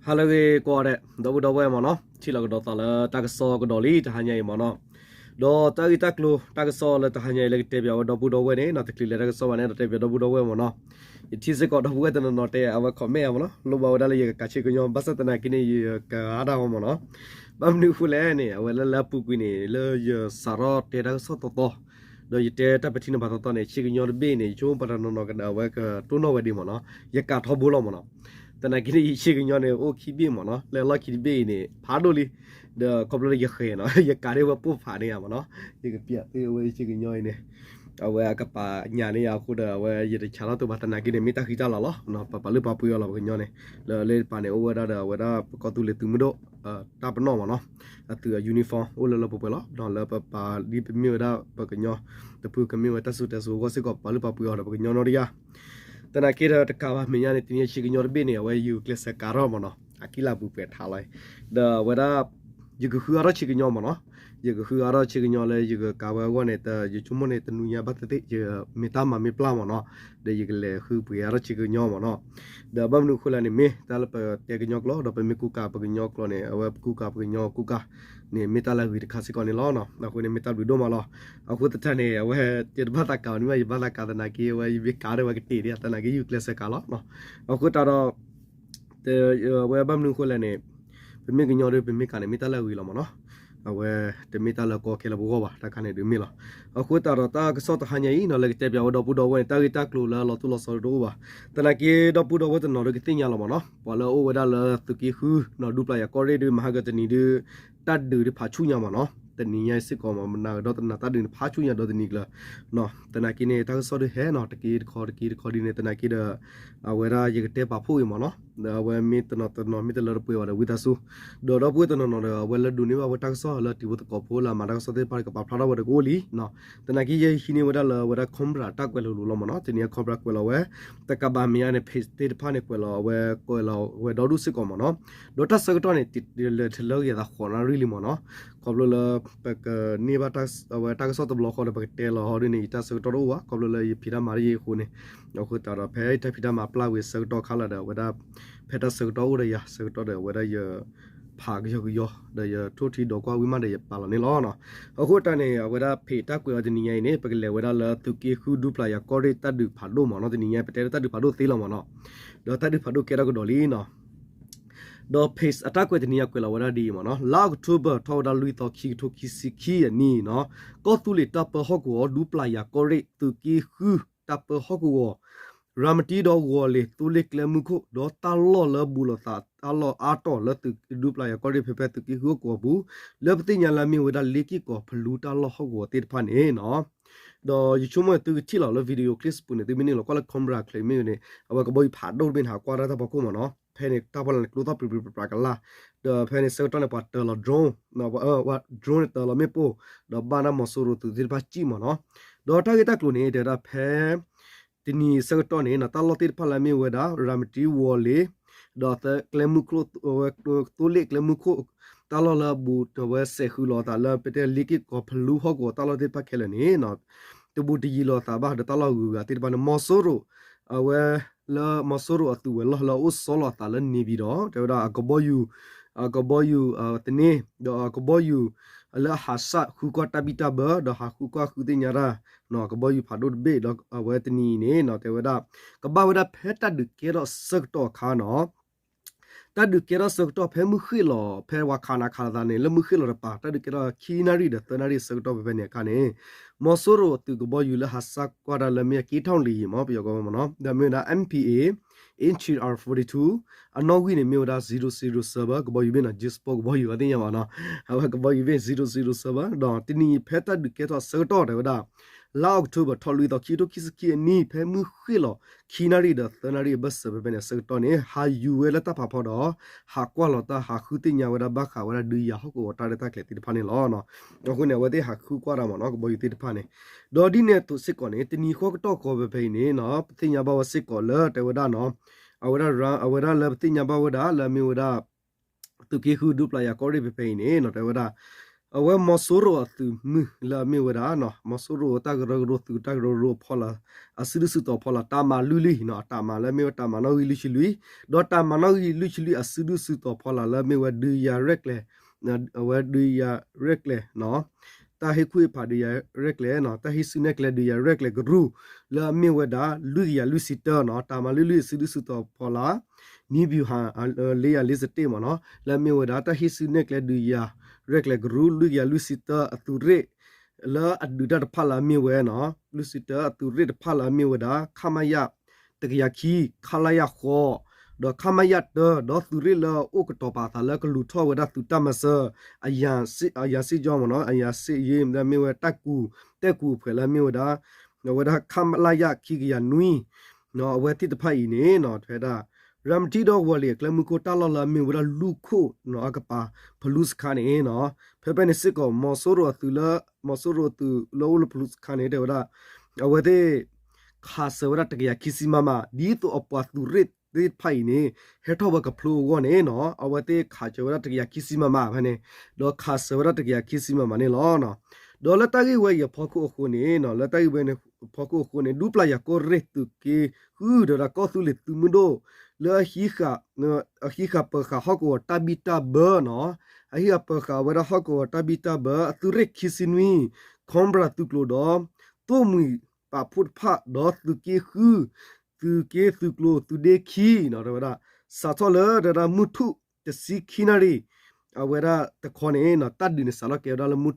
ဟါလၢအဂ့ၤကိးဂၤဒဲး ဒီပုၢ်ဒီဝဲၢ်မ့ၢ်နီၤ, ထံၣ်လိာ်ကဒီးသးလၢတၢ်ကစီၣ်ကဒီးလံတဟါညါအံၤမ့ၢ်နီၤ, ဒီးတၢ်ဂ့ၢ်တၢ်ကျိၤတၢ်ကစီၣ်လၢတဟါညါအံၤလၢကတဲပၠးဝဲဒီပုၢ်ဒီဝဲၢ်န့ၣ်နီၤ, တချုးလဲၤတၢ်ကစီၣ်ဘၣ်န့ၣ်ဒီးတဲပၠးဒီပုၢ်ဒီဝဲၢ်မ့ၢ်နီၤ, ယထံၣ်စ့ၢ်ကီးဒီပုၢ်ဝဲၢ်တနီၤနီၤတဲအဝဲ comment အါမ့ၢ်နီၤ, လိၣ်ဘၣ်ဝဲဒၣ်လၢယကကးဆ့ကညီ ဘၣ်ဆၣ်သနာ်က့န့ၣ် ယကၤအါတၢ်အီၤမ့ၢ်နီၤ, ဘၣ်မနုၤအဃိလဲၣ်န့ၣ် အဝဲလၢလၢအပူၤကွံာ်န့ၣ် လၢယစးထီၣ်တဲတၢ်ကစီၣ်တီတီ ဒီးယတဲတၢ်ပထံၣ်န့ၢ်ဘၣ်တီတီန့ၣ် ဆ့ကညီတဘ့ၣ်န့ၣ် ယဆိကမိၣ်ပှၤတနီၤနီၤကဒီးအဝဲကတိၢ်နီၣ်ဝဲဒၣ်မ့ၢ်နီၤ, ယကၤထီဘိလီၤမ့ၢ်နီၤ, သနာ်က့န့ၣ် ယဆ့ကညီန့ၣ် အိၣ်ခံဘ့ၣ်မ့ၢ်နီၤ, လၢလီၢ်ခံတဘ့ၣ်အံၤန့ၣ် ဖးဒိၣ်လံ, ဒီးခီဖျိလၢယဃဲၤနီၤ ယကၤဒၣ်ဝဲပိၢ်ဖးန့ၣ်ဧါမ့ၢ်နီၤ, ယကပျးသ့ၣ်ဝဲယဆ့ကညီအံၤန့ၣ် အဝဲအကပာ်ညၣ်န့ၣ်အဃိဒီး အဝဲယတဆးထီၣ်တဘၣ်သနာ်က့န့ၣ် မ့ၢ်တၢ်ဃံတၢ်လၤလီၤ, ပပာ်လုၢ်ပာ်ပှ့ၤအီၤလီၤ ပကညီန့ၣ်, လၢလၢပာ်န့ၣ် အိၣ်ဝဲဒၣ်ဒီးအဝဲဒၣ်ပကီၢ်သူလ့ၤသုးမုၢ်ဒိၣ် တၢ်ပနီၣ်မ့ၢ်နီၤ, အသုးအ uniform အိၣ်လၢလၢပှဲၤပှဲၤလီၤ, ဒီးလၢပပာ်ဒ်ပမ့ၢ်ဝဲဒၣ်ပကညီ တဖုကမ့ၢ်ဝဲတၢ်စူၢ်တၢ်စူၤအဂီၢ်စ့ၢ်ကီး ပာ်လုၢ်ပာ်ပှ့ၤအီၤဒီးပကညီနီတယၢ် သနာ်က့ဒီးတကးဘၣ်မဲာ်ညါန့ၣ် တနံၤအံၤဆ့ကညီတဘ့ၣ်န့ၣ် အဝဲယုၢ်ကျဲးစၢးကၤထီၣ်မ့ၢ်နီၤ, အကံလၢ်ပူၤပှဲၤထးလီၤ, ဒီးအဝဲဒၣ် ယကဃုအါထီၣ်ဆ့ကညီမ့ၢ်နီၤ, ယကဃုအါထီၣ်ဆ့ကညီလၢယကကၤဝဲအဂီၢ်န့ၣ် ယဆိကမိၣ်န့ၣ် တနံၤညါဘၣ်သ့ၣ်သ့ၣ် ယမ့ၢ်တၢ်မၤမ့ၢ်ပျၢ်မ့ၢ်နီၤ, ဒီးယကလဲၤဃုပှ့ၤအါထီၣ်ဆ့ကညီမ့ၢ်နီၤ, ဒီးဘၣ်မနုၤအဃိလဲၣ်န့ၣ် မ့ၢ်တၢ်လၢပတဲကညီကျိာ် ဒီးပမ့ၢ်ကူကၤပကညီကျိာ်န့ၣ် အဝဲပကူကၤပကညီကူကၤ န့ၣ်မ့ၢ်တၢ်လၢအဂ့ၤတခါစ့ၢ်ကီးန့ၣ်လီၤ, အဃိန့ၣ်မ့ၢ်တၢ်ဘျုးဒိၣ်မးလီၤ, အဃိသတးန့ၣ် အဝဲယတဘၣ်သးကၤအီၤန့ၣ်မ့ၢ် ယဘၣ်သးကၤသနာ်က့ အဝဲယမ့ၢ်ကၤဒီးဝဲကတ့ၢ်ဒံး သနာ်က့ယုၢ်ကျဲးစၢးကၤလီၤ, အဃိသတးဒီး အဝဲဘၣ်မနုၤအဃိလဲၣ်န့ၣ် ပမ့ၢ်ကညီဒီး ပမ့ၢ်ကၤန့ၣ် မ့ၢ်တၢ်လၢအဂ့ၤလီၤမ့ၢ်နီၤ, အဝဲတမ့ၢ်တၢ်လၢကီခဲလၢာ်ပဂီၢ်ဘၣ် တၢ်ခါန့ၣ်ဒုးမ့ၢ်လီၤ, အဃိသတးဒီးတၢ်ကစီၣ်တဟါညါအံၤနီၤ လၢကတဲပၠးဝဲဒီပုၢ်ဒီဝဲၢ်န့ၣ် တၢ်ဂ့ၢ်တၢ်ကျိၤလၢအလီၤတိၢ်လီၤဆီတအိၣ်ဘၣ်, သနာ်က့ဒီပုၢ်ဒီဝဲၢ်တနီၤဒီးကသ့ၣ်ညါလီၤမ့ၢ်နီၤ, ပှၤလၢအအိၣ်ဝဲဒၣ်လၢသုးက့ဃုနီၤ ဒူပျၢ်ယၤကီၢ်ရ့ၣ်ဒီး မဟါကတနံၤဒီး တၢ်ဒုးဒုးဖးဆူညါမ့ၢ်နီၤ, တနံၤညါစ့ၢ်ကီးမ့ၢ် မနၤကဒီးတနၤ တၢ်ဒုးန့ၣ်ဖးဆူညါဒီးတနံၤကျၢၤ သနာ်က့န့ၣ် တၢ်ကစီၣ်ဒုးဟဲနီၤ တက့တခီတက့တခီဒ်န့ၣ် သနာ်က့ဒီး အဝဲဒၣ်ယကတဲပာ်ဖှိၣ်အံၤမ့ၢ်နီၤ, ဒီးအဝဲမ့ၢ်တနီၤတနီၤမ့ၢ်တလၢတပှဲၤဘၣ်ဒီးဝံသးစူၤ, ဒီးဒီပုၢ်ဝဲၢ်တနီၤနီၤဒီး အဝဲလၢဒိးန့ၢ်ဘၣ်ဝဲတၢ်ကစီၣ်လၢတံၤဖိသကိးဖိလၢအမၤတၢ်ကစီၣ်သ့ၣ်တဖၣ်ဒီးကပာ်ဖျါထီၣ်ဝဲဒီးကအိၣ်လံ, သနာ်က့ယဟံးန့ၢ်ဝဲဒၣ်လၢအဝဲဒၣ် Cobra တၢ်ကွဲးလိာ်လိာ်လီၤမ့ၢ်နီၤ, တနံၤအံၤ Cobra ကွဲးလီၤဝဲ တကးဘၣ်မဲာ်ညါန့ၣ် page သ့ၣ်တဖၣ်န့ၣ် ကွဲးလီၤဝဲ ကွဲးလီၤဝဲဒီဒူၣ်စ့ၢ်ကီးမ့ၢ်နီၤ, ဒီးတၢ်ဆၢကတီၢ်န့ၣ် လဲၤတလၢကယၤသးဃိးနၣ်ရံၣ်လံမ့ၢ်နီၤ, ခီဖျိလၢ ပကန့ၢ်ဘၣ်တၢ် အဝဲတၢ်ကစီၣ်တဘျီဃီဒီး ပကတဲလီၤဟီဒ်န့ၣ် ယတၢ်ဆၢကတီၢ်တအိၣ်ဘၣ် ခီဖျိလၢယဖံးတၢ်မၤတယံၤအဃိန့ၣ်, အဃိသတးဒီး ဖဲတၢ်ဖံးတၢ်မၤပျၢ်ဝံၤဆၢကတီၢ်ခါလၢာ်ဒီး အဝဲဒၣ် ဖဲတၢ်ဆၢကတီၢ်အိၣ်ဒီးယၤ ဆၢကတီၢ်ဒီး အဝဲဒၣ်ယ ဖးကယီကယီ ဒီးယထိၣ်ထံဒီးကွၢ်ဝံၤမးဒီးယပာ်လီၤန့ၣ်လီၤ. အဃိတၢ်န့ၣ် အဝဲဒၣ် page တၢ်ကွဲးအီၤတနံၤညါအံၤန့ၣ် ပကလဲၤဝဲဒၣ်လၢသုးက့ဃု ဒူပျၢ်ယၤကီၢ်ရ့ၣ်တၢ်ဒုးဖးဒိၣ်မ့ၢ်နီၤ, တနံၤညါပတဲလၢတၢ်ဒုးဖးဒိၣ်သ့လီၤမ့ၢ်နီၤ, ဒီးတၢ်ဒုးဖးဒိၣ်ကဲထီၣ်ကဒီးလံနီၤ.ဒီး page အတၢ်ကွဲးတနံၤညါကွဲးလီၤဝဲဒၣ်ဒ်အံၤမ့ၢ်နီၤ, လါအီးကထိဘၢၣ် ထီၣ်ဝဲဒၣ်လွံၢ်သီခံကထိခံဆံခံအနံၤနီၤ, ကီၢ်သူလ့ၤတၢ်ပၢဟီၣ်ကဝီၤ ဒူပျၢ်ယၤကီၢ်ရ့ၣ် သုးက့ဃု တၢ်ပၢဟီၣ်ကဝီၤ ရၤမတံဒီးဝီၤလ့ၤ သိလ့ၣ်ကျဲမုၢ်ခိၣ် ဒီးတၢ်လီၢ်လၢဘူးလိာ်သးတၢ်လီၢ်အါတီၤလၢဒူပျၢ်ယၤကီၢ်ရ့ၣ်ဖဲဖဲသုးက့ဃုဟီၣ်ကဝီၤပူၤ လၢပသ့ၣ်ညါလၢအမ့ၢ်ဝဲဒၣ်လ့က့ၢ်ကီၤဖလူတၢ်လီၢ်ဟီၣ်ကဝီၤသ့ၣ်တဖၣ်န့ၣ်နီၤ. ဒီးယဆိကမိၣ်သုကထံၣ်လီၤလၢ video clip ပူၤန့ၣ် သုမ့ၢ်န့ၢ်လီၤကွၢ်လၢ Cobra ချ့မ့ၢ်န့ၣ် အဝဲကဘီယူၤဖးဒိၣ်တဘ့ၣ်န့ၣ် ဟးကွၢ်တၢ်တၢ်ဖီခိၣ်မ့ၢ်နီၤ, ဖဲန့ၣ်တၢ်ဖီလာ်န့ၣ်ကျိသီၣ်ပြံပြံပြံပြံကလာ်, ဒီးဖဲန့ၣ်ဆၢကတီၢ်န့ၣ် ပှၤတၢၤလီၤ drone, drone န့ၣ် တၢၤလီၤမ့ၣ်ပိၢ်, ဒီးဘၣ်ဒၣ်မီၤစိရိၤသုးသ့ၣ်တဖၣ်စံၣ်မ့ၢ်နီၤ. ဒီးတၢ်ဂ့ၢ်တၢ်ကျိၤန့ၣ် တဲဝဲဒၣ်ဖဲ တနံၤဆၢကတီၢ်န့ၣ် တၢ်လီၢ်သ့ၣ်တဖၣ်လၢအမ့ၢ်ဝဲဒၣ် ရၤမတံဝီၤလ့ၤ, ဒီးကျဲမုၢ်ခိၣ်, သိလ့ၣ်ကျဲမုၢ်ခိၣ်, တၢ်လီၢ်လၢအဘူးဒီးဝဲစဲးဃုာ်လီၤအသးလၢပတဲလ့က့ၢ်ကီၤဖလူဟီၣ်ကဝီၤတၢ်လီၢ်သ့ၣ်တဖၣ်ခဲလၢာ်န့ၣ် တဘူးတယံၤလီၤအသးဘၣ်ဒီးတၢ်လီၢ်ဂုၤဂၤသ့ၣ်တဖၣ်န့ၣ် မီၤစိရိၤ, အဝဲလၢမီၤစိရိၤအသုးဝဲၤလီၢ်လၢအအိၣ်ဆီလီၤအသးလၢန့ၣ်ပၠံၤဒီး တဲဝဲဒၣ်အကဘီယူၤ, အကဘီယူၤသန့, ဒီးအကဘီယူၤလၢအဟးဆှဲးဃုကွၢ်တၢ်ဘံၣ်တၢ်ဘၢ ဒီးဟးဃုကွၢ်ဃုသ့ၣ်ညါတၢ် ကဘီယူၤဖးဒိၣ်တဘ့ၣ်ဒီးအဝဲတနံၤအံၤန့ၣ် တဲဝဲဒၣ် ကဘၣ်ဝဲဒၣ်ဖဲတၢ်ဒုးကဲထီၣ်ဆၢကတီၢ်အခါနီၤ တၢ်ဒုးကဲထီၣ်ဆၢကတီၢ်ဖဲမုၢ်ဃ့ၢ်လီၤ ဖဲဝဲခးနၤခးလီၤသးန့ၣ် လၢမုၢ်ဃ့ၢ်လီၤတပၤ တၢ်ဒုးကဲထီၣ်ခံနၣ်ရံၣ်ဒီးသၢနၣ်ရံၣ်ဆၢကတီၢ်ဖဲဖဲန့ၣ်အခါန့ၣ် မီၤစိရိၤအသုးကဘီယူၤလၢဟးဆှဲးကွၢ်တၢ်လၢမ့ၢ်အက့ၢ်ထီၣ်လံမ့ၢ် ပယီၤကီၢ်မ့ၢ်နီၤ ဒီးမ့ၢ်ဝဲဒၣ် M P A H R forty-two အနီၣ်ဂံၢ်န့ၣ်မ့ၢ်ဝဲဒၣ် zero zero seven ကဘီယူၤဘ့ၣ်နီၤ James Bond ကဘီယူၤအသ့ၣ်ညါဘၣ်နီၤ အဝဲကဘီယူၤဘ့ၣ် zero zero seven ဒီးတနံၤအံၤဖဲတၢ်ဒုးကဲထီၣ်ဆၢကတီၢ်တဲဝဲဒၣ် လါအီးကထိဘၢၣ်ထီၣ်လွံၢ်သီခံကထိခံဆံခံအနံၣ် ဖဲမုၢ်ဃ့ၢ်လီၤ ခံနၣ်ရံၣ်ဒီးသၢနၣ်ရံၣ်အဘၢၣ်စၢၤဖဲဖဲန့ၣ်အဆၢကတီၢ်န့ၣ် ဟးယူၤဝဲလၢတၢ်ဖးဖီဒီး ဟးကွၢ်လီၤတၢ်ဟးဃုသ့ၣ်ညါဝဲဒၣ်ဘၣ်ဃးဝဲဒၣ်ဒုးယၤဟီၣ်ကဝီၤတၢ်ရဲၣ်တၢ်ကျဲၤသ့ၣ်တဖၣ်န့ၣ်လီၤ. အဃိန့ၣ် အဝဲသ့ၣ်ဟးဃုကွၢ်တၢ်မ့ၢ်နီၤ ကဘီယူၤသ့ၣ်တဖၣ်န့ၣ် ဒီးဒ်န့ၣ်အသိးစ့ၢ်ကီးန့ၣ် တနံၤဃီကတီၢ်ဃီဖဲဖဲအံၤန့ၣ်နီၤ ပသ့ၣ်ညါဘၣ်ဝဲစ့ၢ်ကီးလၢတဲဝဲဒၣ်နီၤ အဝဲဒၣ် အဝဲဒၣ်လၢပသ့ၣ်ညါဘၣ်ဝဲဒၣ်လၢအမ့ၢ်ဝဲဒၣ် သုးက့ဃုဒူပျၢ်ယၤကီၢ်ရ့ၣ်ဖဲဖဲအံၤန့ၣ်နီၤ တဲဝဲဒၣ် အဝဲမီၤစိရိၤအသုးမုၢ်လၢအမ့ၢ်ဝဲဒၣ် မီၤစိရိၤတၢ်ကရၢကရိသုးတၢ်ကရၢကရိအဖီလာ် အစုဒုၣ်စုတီၤအဖီလာ် တၢ်မၤလွံၢ်လွံၢ်နီၤ အတၢ်မၤလၢအမ့ၢ်ဝဲတၢ်မၤနီၣ်ဂံၢ်လွံၢ်ဆံလွံၢ် ဒီးတၢ်မၤနီၣ်ဂံၢ်လွံၢ်ဆံလွံၢ်အစုဒုၣ်စုတီၤအဖီလာ်လၢအမ့ၢ်ဝဲဒုးယၤရဲၣ်ကျဲၤ အဝဲဒုးယၤရဲၣ်ကျဲၤနီၤ တၢ်ဟ့ၣ်ကူၣ်ဟ့ၣ်ဖးဒုးယၤရဲၣ်ကျဲၤနီၤ တၢ်ဟ့ၣ်စုနဲၣ်ကျဲဒုးယၤရဲၣ်ကျဲၤကရူၢ် လၢအမ့ၢ်ဝဲဒၣ် လွံၢ်ကယၤလွံၢ်ဆံတၢနီၤ တၢ်မၤလွံၢ်လွံၢ်အစုဒုၣ်စုတီၤအဖီလာ် နံၣ်ဘျူၤဟၣ် လေးရာလေးဆယ့်တစ်မ့ၢ်နီၤ လၢအမ့ၢ်ဝဲဒၣ် တၢ်ဟ့ၣ်စုနဲၣ်ကျဲဒုးယၤရဲၣ်ကျဲၤကရူၢ် လွံၢ်ကယၤလွံၢ်ဆံတၢအသုးရ့ၣ် လၢအဒုးတၢ်တဖၣ်လၢအမ့ၢ်ဝဲနီၤ လွံၢ်ဆံတၢအသုးရ့ၣ်တဖၣ်လၢအမ့ၢ်ဝဲဒၣ် ခမရ တကယၤခံ ခလရ ဃိး ဒီး ခမရ တၢ ဒီးသုးရ့ၣ်လၢအအိၣ်ကတီၤပာ်အသးလၢကလူၤထီၣ်ဝဲဒၣ်သုးတၢ်မၤစၢၤ အယၤစ့ၣ်ကၠီမ့ၢ်နီၤ အယၤစ့ၣ်ယ့ လၢအမ့ၢ်ဝဲတၢ်ကူၣ် တဲကူၣ်အဖှဲးလၢအမ့ၢ်ဝဲဒၣ် အဝဲဒၣ် ခမရ ခံကယၤနွံ အဝဲသ့ၣ်တဖၣ်အံၤန့ၣ်နီၤ ဖဲဒၣ် ရၤမတံဒီးဝီၤလံၤအကျဲမုၢ်ခိၣ်တၢ်လီၢ်လၢအမ့ၢ်ဝဲဒၣ်လူၢ်ခိၣ်နီၤ အကပၤ ဖလူစခါန့ၣ်နီၤ ဖဲဖဲန့ၣ်စ့ၢ်ကီး မီၤစိရိၤအသုးလၢ မီၤစိရိၤအသုးလၢအိၣ်လၢဖလူစခါန့ၣ် တဲဝဲဒၣ် အဝဲသ့ၣ် ခးစၢၤဝဲဒၣ်တကယၤခံဆံမမ ဒ်သိးအပှၤသုးရ့ၣ်သ့ၣ်တဖၣ်အံၤန့ၣ် ဟဲထီၣ်ဝဲကဖျိအဂီၢ်န့ၣ်နီၤ အဝဲသ့ၣ်ခးစၢၤဝဲဒၣ်တကယၤခံဆံမမဖဲန့ၣ် ဒီးခးစၢၤဝဲဒၣ်တကယၤခံဆံမမန့ၣ်လီၤ. ဒီးလၢတၢ်ဂ့ၢ်ဝဲအံၤအဖီခိၣ်အဃိန့ၣ်နီၤ လၢတၢ်ဂ့ၢ်ဝဲအံၤအဖီခိၣ်အဃိန့ၣ် ဒူပျၢ်ယၤကီၢ်ရ့ၣ်သုးက့ဃု ဒီးဝဲဒၣ်ကီၢ်သူလ့ၤသုးမုၢ်ဒိၣ် လၢအဟံးဃာ် အဟံးဃာ်ပၢၤဃာ်ဟီၣ်ကဝီၤတၢ်ဘံၣ်တၢ်ဘၢနီၤ အဟံးဃာ်ပၢၤဃာ်ဝဲဒၣ်ဟီၣ်ကဝီၤတၢ်ဘံၣ်တၢ်ဘၢ အသုးရ့ၣ်ခံဆံနွံ Cobra သုးကျိၤဒီး သိၣ်မှံၤပာ်ဖှိၣ်တဖၣ် ဒီးသုးက့ဃု သုးက့သုးကျိၤသုးဒ့ခံနီၤ တဲဝဲဒၣ် စးထီၣ်လၢတဲဝဲဒၣ်မုၢ်ထူၣ်တဆံခံနၣ်ရံၣ် အဝဲဒၣ်တခီန့ၣ်နီၤ တၢ်ဒုးန့ၣ်စးထီၣ်ကဲဝဲဒၣ်လၢ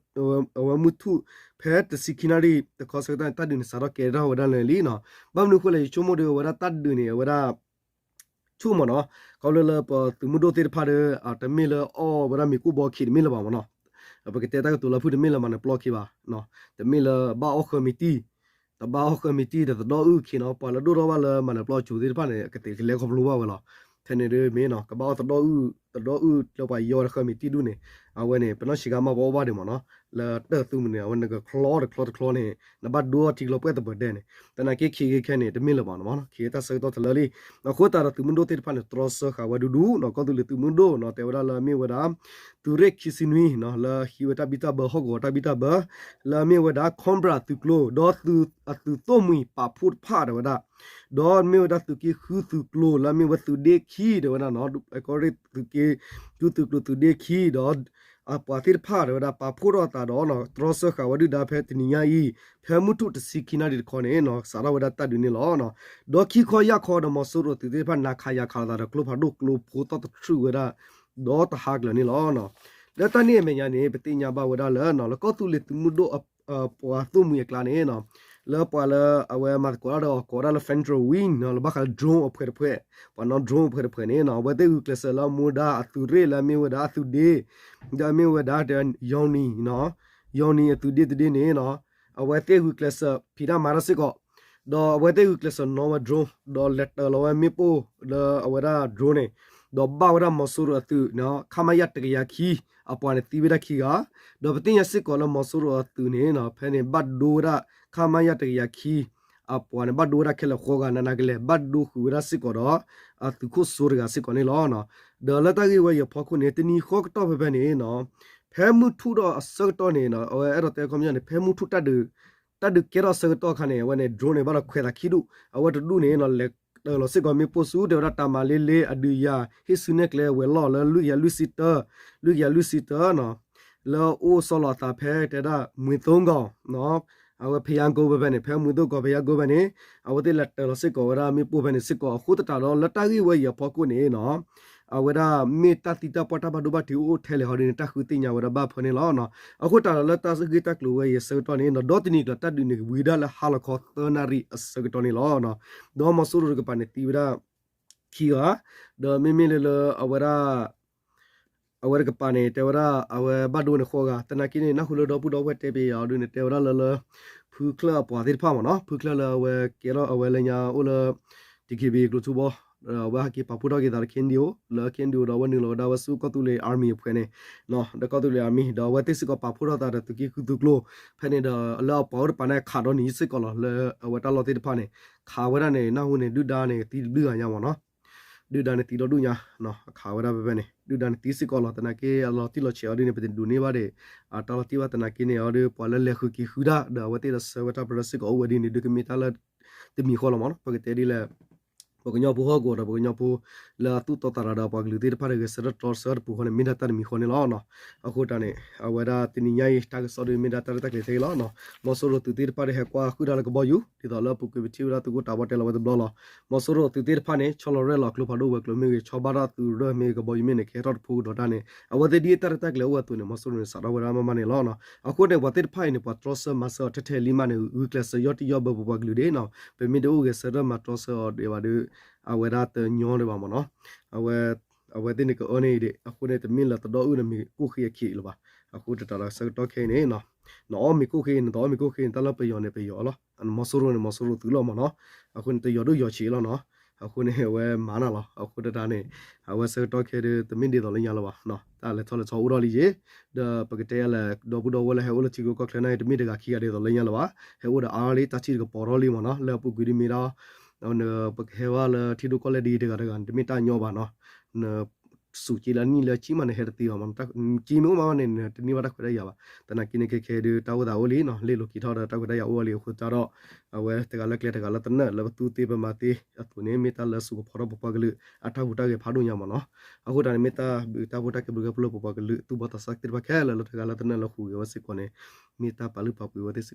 အဝဲမုၢ်ထူၣ် ဖဲတဆံခံနၣ်ရံၣ်တခီဆၢကတီၢ်န့ၣ် တၢ်ဒုးန့ၣ်စးထီၣ်ကဲထီၣ်ဝဲဒၣ်လၢလံနီၤ ဘၣ်မနုၤအဃိလဲၣ် ယဆိကမိၣ်ဒီးအဝဲဒၣ်တၢ်ဒုးန့ၣ် အဝဲဒၣ် ဆိကမိၣ်နီၤ ခီဖျိလၢပသုးမုၢ်ဒိၣ်သ့ၣ်တဖၣ်ဒီး တမ့ၢ်လၢအီၣ်ဝဲဒၣ်မ့ၤကိၣ်ဘီခံတမ့ၢ်လၢၤဘၣ်မ့ၢ်နီၤ ပကတဲတၢ်ကတိၤလၢဖုၣ်တမ့ၢ်လၢမၤနၢၤပျီခံဘၣ် တမ့ၢ်လၢဘၣ်အီၣ်ဃၢမံၤတံၢ် တဘၣ်အီၣ်ဃၢမံၤတံၢ်ဒီးသဒီၣ်အုၣ်ခံနီၤ ပှၤလၢဒိၣ်ထီၣ်ဘၣ်လၢမၤနၢၤပျီကၠိသ့ၣ်တဖၣ်န့ၣ် ကသ့ကလဲၤခီဖျိဘၣ်ဝဲလီၤ ဖဲန့ၣ်ဒ်မ့ၢ်နီၤ ကဘၣ်အီၣ်သဒီၣ်အုၣ် သဒီၣ်အုၣ်လၢပှၤယီဝဲဒၣ်ဃၢမံၤတံၢ်ဒူၣ်န့ၣ် အဝဲန့ၣ် ပနီၢ်ဆံးခါမးပအီၣ်ဘၣ်ဒံးမ့ၢ်နီၤ လၢတၢၢ်သူမုၢ်န့ၣ် အဝဲနကချီတချီတချီန့ၣ် နဘၣ်ဒိအီၣ်ထံကျိပှဲၢ်တဘၢဒဲးန့ၣ် သနာ်က့ခံဂ့ၤခဲန့ၣ် တမ့ၢ်လၢၤဘၣ်နီၤ ခံဂ့ၤတၢ်ဆၢကတီၢ်တလၢလံ အဃိသတးဒီးသုးမုၢ်ဒိၣ်သ့ၣ်တဖၣ်န့ၣ် တြီစၢဃာ်ဝဲဒူဒူနီၤ ကီၢ်သူလ့ၤသုးမုၢ်ဒိၣ်နီၤ တဲဝဲဒၣ်လၢအမ့ၢ်ဝဲဒၣ် သုးရ့ၣ်ခံဆံနွံနီၤ လၢဟံးဝဲတၢ်ဘံၣ်တၢ်ဘၢ ဟီၣ်ကဝီၤတၢ်ဘံၣ်တၢ်ဘၢ လၢအမ့ၢ်ဝဲဒၣ် Cobra သုးကျိၤ ဒီးအသုးသိၣ်မှံၤပာ်ဖှိၣ်တဖၣ်တဲဝဲဒၣ် ဒီးမ့ၢ်ဝဲဒၣ်သုးက့ဃုသုးကျိၤ လၢအမ့ၢ်ဝဲသုးဒ့ခံတဲဝဲဒၣ်နီၤ ကီၢ်ရ့ၣ်သုးက့ သုးကျိၤသုးဒ့ခံဒီး အပှၤသ့ၣ်တဖၣ်တဲဝဲဒၣ် ပာ်ဖှိၣ်ထီၣ်အသးဒီး တြီစၢဃာ်ဝဲဒုၣ်ဒါဖဲတနံၤညါအံၤ ဖဲမုၢ်ထူၣ်တဆံခံနၣ်ရံၣ်တခီန့ၣ် စးထီၣ်ဝဲဒၣ်တၢ်ဒုးန့ၣ်လီၤ. ဒီးခံခီယၢ်ခီဒီးမီၤစိရိၤသုးသ့ၣ်တဖၣ် နၤခးယၤခးလိာ်သးဒီးကျိဖးဒိၣ်ကျိဖိသီၣ်တထြုးဝဲဒၣ် ဒီးတဟါကျၢၤန့ၣ်လီၤ. လၢတၢ်န့ၣ်အမဲာ်ညါန့ၣ် ပသ့ၣ်ညါဘၣ်ဝဲဒၣ်လၢ လၢကီၢ်သူလ့ၤသုးမုၢ်ဒိၣ် ပှၤသိၣ်မှံၤအကျါန့ၣ် လၢပှၤလၢအဝဲမၤသကိးတၢ်ဒီးအီၤကိးဝဲဒၣ်လၢ Federal Wing လၢဘၣ်ဃးလၢ drone အဖှဲးတဖှဲး ပှၤနီၣ် drone အဖှဲးတဖှဲးန့ၣ် အဝဲသ့ၣ်ဂုာ်ကျဲးစၢးလၢအမူဒါအသုးရ့ၣ်လၢအမ့ၢ်ဝဲဒၣ်အသုးဒ့ ဒီးအမ့ၢ်ဝဲဒၣ် Yoni နီၤ Yoni အသုးဒ့သုးဒ့န့ၣ် အဝဲသ့ၣ်ဂုာ်ကျဲးစၢးဖံးတၢ်မၤတၢ်စ့ၢ်ကီး ဒီးအဝဲသ့ၣ်ဂုာ်ကျဲးစၢးနီၣ်ဝဲ drone ဒီးလဲၤတၢၤလီၤဝဲမ့ၣ်ပိၢ်လၢအဝဲဒၣ် drone န့ၣ် ဒီးဘၣ်ဝဲဒၣ်မီၤစိရိၤအသုး ခမရ တကယၤခံ အပှၤန့ၣ်သံဝဲဒၣ်ခံဂၤ ဒီးပသ့ၣ်ညါစ့ၢ်ကီးလၢမီၤစိရိၤအသုးန့ၣ် ဖဲန့ၣ်ဘၣ်ဒိဝဲဒၣ် ခမရ တကယၤခံ အပှၤန့ၣ် ဘၣ်ဒိဝဲဒၣ်ခဲလၢာ်ဃိးဂၤ နးနးကလဲာ် ဘၣ်ဒိဃုာ်ဝဲဒၣ်စ့ၢ်ကီးဒီး အသုးခိၣ်စိတဂၤစ့ၢ်ကီးန့ၣ်လီၤ. ဒီးလၢတၢ်ဂ့ၢ်ဝဲအံၤအဖီခိၣ်န့ၣ် တနံၤဃီကတီၢ်ဖဲဖဲန့ၣ် ဖဲမုၢ်ထူၣ်ဒီးအဆၢကတီၢ်န့ၣ် အဝဲအဲၣ်ဒိးတဲခီပညီန့ၣ် ဖဲမုၢ်ထူၣ်တၢ်ဒုး တၢ်ဒုးကဲထီၣ်အဆၢကတီၢ်အခါန့ၣ် အဝဲန့ၣ် drone န့ၣ် ဘၣ်ဒီးခွဲးသးခံဒူၣ် အဝဲတဒူၣ်န့ၣ် လဲၤတၢၤလီၤစ့ၢ်ကီးမ့ၣ်ပိၢ်ဆူ တဲဝဲဒၣ်တၢ်မၤလ့လ့ အဒုးယၤ ဟ့ၣ်စုနဲၣ်ကျဲဝဲၤလီၢ်လၢလွံၢ်ကယၤလွံၢ်ဆံတၢ လွံၢ်ကယၤလွံၢ်ဆံတၢ လၢအိၣ်ဆီလီၤအသးဖဲတဲဒၣ် မွေသုံးကောင် အဝဲ ဘုရားကုန်း ဖဲဖဲန့ၣ် ဖဲမွေသုံးကောင် ဘုရားကုန်း ဖဲန့ၣ် အဝဲသ့ၣ်လဲၤတၢၤလီၤစ့ၢ်ကီးဝဲဒၣ်မ့ၣ်ပိၢ်ဖဲန့ၣ်စ့ၢ်ကီး အဃိသတးဒီးလၢတၢ်ဂ့ၢ်ဝဲအံၤအဖီခိၣ်န့ၣ် အဝဲဒၣ်မ့ၢ်တၢ်သံတၢ်ပှၢ်တၢ်ဘၣ်ဒိဘၣ်ထံးအိၣ်ထဲလဲၣ်ဟီဒ်န့ၣ် တၢ်ဃုသ့ၣ်ညါဝဲဒၣ်ဘၣ်ဖၢန့ၣ်လီၤ. အဃိသတးဒီးလၢတၢ်ဂ့ၢ်တၢ်ကျိၤဝဲအံၤအဆၢကတီၢ်န့ၣ် ဒီတနံၤကျၢၤတၢ်ဒုးန့ၣ် ဝံၤဒၣ်လၢဟါလီၤခီသၢနၣ်ရံၣ်အဆၢကတီၢ်န့ၣ်လီၤ. ဒီးမီၤစိရိၤတကပၤန့ၣ်သံဝဲဒၣ်ခံဂၤ ဒီးမ့မ့ၢ်လၢလၢအဝဲဒၣ် အဝဲတကပၤန့ၣ် တဲဝဲဒၣ် အဝဲဘၣ်ဒိန့ၣ်ဃိးဂၤ သနာ်က့န့ၣ် နၢ်ဟူလၢဒီပုၢ်ဒီဝဲၢ်တဲပယီၤဒုန့ၣ် တဲဝဲဒၣ်လၢလၢ ဖုချၢၣ်အပှၤသ့ၣ်တဖၣ်မ့ၢ်နီၤ ဖုချၢၣ်လၢအဝဲကဲထီၣ်အဝဲလၢညါအိၣ်လၢ တီၣ်က့ဘံၣ် ကျိၤထူဘီ အဝဲဟဲက့ၤပာ်ဖှိၣ်ထီၣ်က့ၤသးဒီး ခ့ၣ်အၣ်ယူၣ် လၢခ့ၣ်အၣ်ယူၣ်ဒီးအဝဲနုာ်လီၤဝဲဒၣ်ဝဲဆူကီၢ်သူလ့ၤ army အဖှဲးန့ၣ် ဒီးကီၢ်သူလ့ၤ army ဒီးအဝဲသ့ၣ်စ့ၢ်ကီးပာ်ဖှိၣ်ထီၣ်သးဒီးသုးက့ဃုသုးကျိၤ ဖဲန့ၣ်ဒီးလၢအပှၤအိၣ်တပၤန့ၣ် ခးဒီးနံၤစ့ၢ်ကီးလီၤ လၢအဝဲတၢ်လီၢ်သ့ၣ်တဖၣ်န့ၣ် ခးဝဲဒၣ်န့ၣ် နၢ်ဟူန့ၣ် ဒုၣ်ဒါန့ၣ် သံတဘျုးဂၤညါမ့ၢ်နီၤ ဒုၣ်ဒါန့ၣ်သံဒီဒူၣ်ညါ, အခးဝဲဒၣ်ဖဲဖဲန့ၣ် ဒုၣ်ဒါန့ၣ်သံစ့ၢ်ကီးလီၤ. သနာ်က့အလီၤတံၢ်လီၤဆဲးအီၤဒ်န့ၣ် ပတဒိးန့ၢ်ဘၣ်ဒံး အတၢ်လီၤတံၢ်ဘၣ်. သနာ်က့န့ၣ်အီၤဒီး ပှၤလၢလဲၤဃုာ်က့ၤဃုတၢ်ဒီး အဝဲသ့ၣ်ဒီးဆှၢဝဲတၢ်ပရၢစ့ၢ်ကီးအိၣ်ဝဲဒ်န့ၣ် ဒုးကမ့ၢ်တၢ်လၢတမံၤဃီလီၤမးနီၤ. ပကတဲဒ်လဲၣ် ပကညီဖိဟီၣ်ကဝီၤဒီး ပကညီဖိလၢအသူၣ်တီသးရၤဒီးပှၤကလုာ်သ့ၣ်တဖၣ်ဒီး ဂဲၤဆၢထၢၣ်တြီဆၢတပူၤဃီန့ၣ် မ့ၢ်ဒၣ်တၢ်တမံၤဃီန့ၣ်လီၤ. အဃိတၢ်န့ၣ် အဝဲဒၣ်တနံၤညါအံၤ တၢ်ကစီၣ်ဒီးမ့ၢ်ဒၣ်တၢ်ရဲၣ်တၢ်ကျဲၤထဲအံၤလီၤ. မီၤစိရိၤသုးသ့ၣ်တဖၣ်ဒီးဟဲကွၢ်ဃုာ်တၢ်လၢကဘီယူၤ ဒ်သိးလၢအပူၤကွံာ်ပထံၣ်ဝဲဒၣ်သုးခိၣ်တးဘီတဲလီၤဝဲတဘျီလီၤ. မီၤစိရိၤသုးသ့ၣ်တဖၣ်န့ၣ် ဆီလီၤရဲၣ်လီၤကျိဖးဒိၣ်ဝဲၤကျိၤမ့ၢ်ဂ့ၤ ဆီဘၣ်ထီၣ်သုးရၢၢ်မ့ၢ်ဂ့ၤ ကဘီယူၤမ့ၢ်န့ၣ် ကဟဲထီၣ်တဖုကဒီးတၢ်န့ၣ် အဝဲသ့ၣ်ဒ်အတၢ်ရဲၣ်တၢ်ကျဲၤအိၣ်ဝဲအသိးန့ၣ် မီၤစိရိၤန့ၣ် စးထီၣ်ဝဲဒၣ်မးမးန့ၣ်လီၤ. အဃိန့ၣ် ပှၤသ့ၣ်တဖၣ်အံၤန့ၣ် ပှၤတြီဆၢမၤစၢၤအီၤထဲထဲလံမးန့ၣ် ဂုာ်ကျဲးစၢးယီၢ်တယီၢ်ဘၢပပှၤကလုာ်ဒၣ်နီၤ. ပမ့ၢ်တအိၣ်ဂဲၤဆၢထၢၣ်မၤတြီဆၢအီၤဒံးဘၣ်ဒီး အဝဲဒၣ်တညီဒံးဘၣ်မးနီၤ. အဝဲသ့ၣ်န့ၣ်ကအၢန့ၢ်အံၤဒံး အဃိန့ၣ် တမ့ၢ်လၢတဒီအုၣ်ဒီးမ့ၤကိၣ်ဃ့အခံးလၢၤဘၣ်. အဃိသတးဒီးဆၢကတီၢ်ခဲအံၤန့ၣ် နအီၣ်မ့ၤကိၣ်ဃ့ နတအီၣ်မ့ၤကိၣ်ဃ့န့ၣ် တၢ်လၢပယီၤန့ၣ်ပယီၤလီၤ. မီၤစိရိၤန့ၣ် မီၤစိရိၤသုးလီၤမးနီၤ. အဃိန့ၣ် တယီၤဒိၣ်ယီၤဆံးလီၤနီၤ. အဃိန့ၣ် အဝဲမၤနၢၤလီၤ. အဃိသတးန့ၣ် အဝဲဆၢကတီၢ်ခဲအံၤဒီး တမ့ၢ်ဒ်သိးလၢညါလၢၤဘၣ်. တၢ်လဲၤထီၣ်လဲၤထီအိၣ်ထီၣ်လံယ့ၤ ဒီးပကတဲယၤလဲၣ် ဒီပုၢ်ဒီဝဲၢ်လၢဟဲအိၣ်လၢထံဂုၤကီၢ်ချၢန့ၣ် တမ့ၢ်တဂၤခံဂၤဒ်သိးလၢညါလၢၤဘၣ်. ဟဲအိၣ်ဒီးအါလံ တၢ်ထံၣ်တကပီၤထီၣ်လံမးနီၤ. လၢအပူၤကွံာ်ဒ်မ့ၢ်ဒီး ပကဟဲဝဲလၢထံဒိၣ်ကီၢ်လဲၢ်ဒ်တဂၤတဂၤန့ၣ် တမ့ၢ်တၢ်ညီဘၣ်နီၤ. စူးက့လၢအနံၣ်လၢကံမးန့ၣ် ဟဲတသ့ဘၣ်မးနီၤ. ကံမ့ၢ်အိၣ်မးမးန့ၣ် တန့ၢ်ဘၣ်တၢ်ခွဲးတၢ်ယာ်ဘၣ်. သနာ်က့န့ၣ် ခဲခဲဒုး တၢ်အိၣ်သးအိၣ်လံနီၤ. လ့ၣ်လိာ်က့ၤထီၣ်ဒီးတၢ်ခွဲးတၢ်ယာ်အိၣ်လံအဃိသတးဒီး အဝဲတဂၤလၢကျဲတဂၤလၢသနၢၣ် လၢပသူၣ်သ့ပမၤသ့အသိးန့ၣ် မ့ၢ်တၢ်လၢစိကဖီထီၣ်ပပှၤကလုာ်အတၢ်ဟူးတၢ်ဂဲၤဖးဒိၣ်ညါမးနီၤ. အဃိတၢ်န့ၣ် မ့ၢ်တၢ်ဘျုးတၢ်ဖှိၣ်တၢ်ကဲဘျုးကဲဖှိၣ်လၢပပှၤကလုာ်သူၣ်ဘီသးစၢ်သ့ၣ်တဖၣ်ခဲလၢာ်လၢတဂၤလၢသနၢၣ်လၢဟူးဂဲၤဝဲစ့ၢ်ကီးန့ၣ် မ့ၢ်တၢ်ပာ်လုၢ်ပာ်ပှ့ၤဝဲ ဘၣ်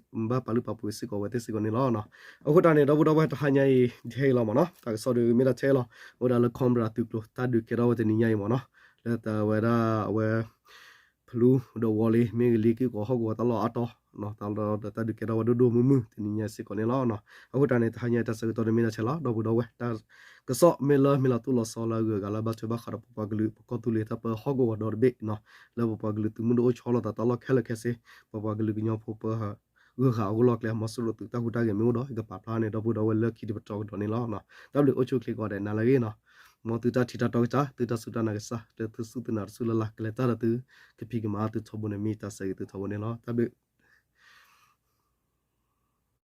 ပာ်လုၢ်ပာ်ပှ့ၤစ့ၢ်ကီးဝဲသ့ၣ်စ့ၢ်ကီးန့ၣ်လီၤ. အဃိတၢ်န့ၣ် ဒီပုၢ်ဒီဝဲၢ် တဟါညါအံၤ ထဲအံၤလီၤမးနီၤ. တၢ်ကစီၣ်ဒီးမ့ၢ်ဒၣ်ထဲအံၤလီၤ. အိၣ်ဒၣ်လၢ Cobra သုးကျိၤ တၢ်ဒုးကဲထီၣ်ဝဲတနံၤညါအံၤမးနီၤ. လၢတၢ်ဝဲဒၣ်အဝဲ ဖလူဒီးဝီၤလ့ၤ မ့ၢ်ဂ့ၤ လ့က့ၣ်ကီးဟီၣ်ကဝီၤတၢ်လီၢ်အါတီၤ တၢ်လီၢ်ဒီးတၢ်ဒုးကဲထီၣ်ဝဲဒိၣ်ဒိၣ်မုၢ်မုၢ်တနံၤညါစ့ၢ်ကီးန့ၣ်လီၤ. အဃိတၢ်န့ၣ် တဟါညါတၢ်ဆၢကတီၢ်ဒီးမ့ၢ်ဒၣ်ထဲလီၤ ဒီပုၢ်ဒီဝဲၢ် တၢ်ကစီၣ်မ့ၢ်လၢမ့ၢ်လီၤတိၢ်လီၤဆီလၢအဂုၤအဂၤလၢဘၣ်ထွဲဘၣ်ဃးဒီးပပှၤကလုာ် ပကီၢ်သူလ့ၤတၢ်ပၢဟီၣ်ကဝီၤဒီတဘ့ၣ်နီၤ လၢပပှၤကလုာ်သုးမုၢ်ဒိၣ်အိၣ်ဆီလီၤသးတၢ်လီၢ်ခဲလၢာ်ခဲဆ့ ပပှၤကလုာ်ကညီဖိပ ဂုၤဂၤအဂီၢ်လီၢ်ကျဲ မီၤစိရိၤသုးတၢ်ဟူးတၢ်ဂဲၤမ့ၢ်အိၣ်ဒီး ယကပာ်ဖျါန့ၣ် ဒီပုၢ်ဒီဝဲၢ်လၢခံတပတီၢ်ကဒီးန့ၣ်လီၤ. တၢ်ဘျုးအိၣ်ဆူၣ်အိၣ်ချ့ကိးဂၤဒဲး နၤလၢအဂ့ၤနီၤ. မ်သုတၢ်ထံၣ်တၢ်တီကစၢ် သုတၢ်စူၢ်တၢ်နာ်ကစၢ် လၢသုစူၢ်သုနာ်တစူၢ်လၢ်လၢ် ကလဲၤတၢ်ဒီးသု ကဖံးကမၤသုထီဘိန့ၣ် မ့ၢ်တၢ်ဆၢဂ့ၤသုထီဘိန့ၣ်လီၤ. တၢ်ဘျုး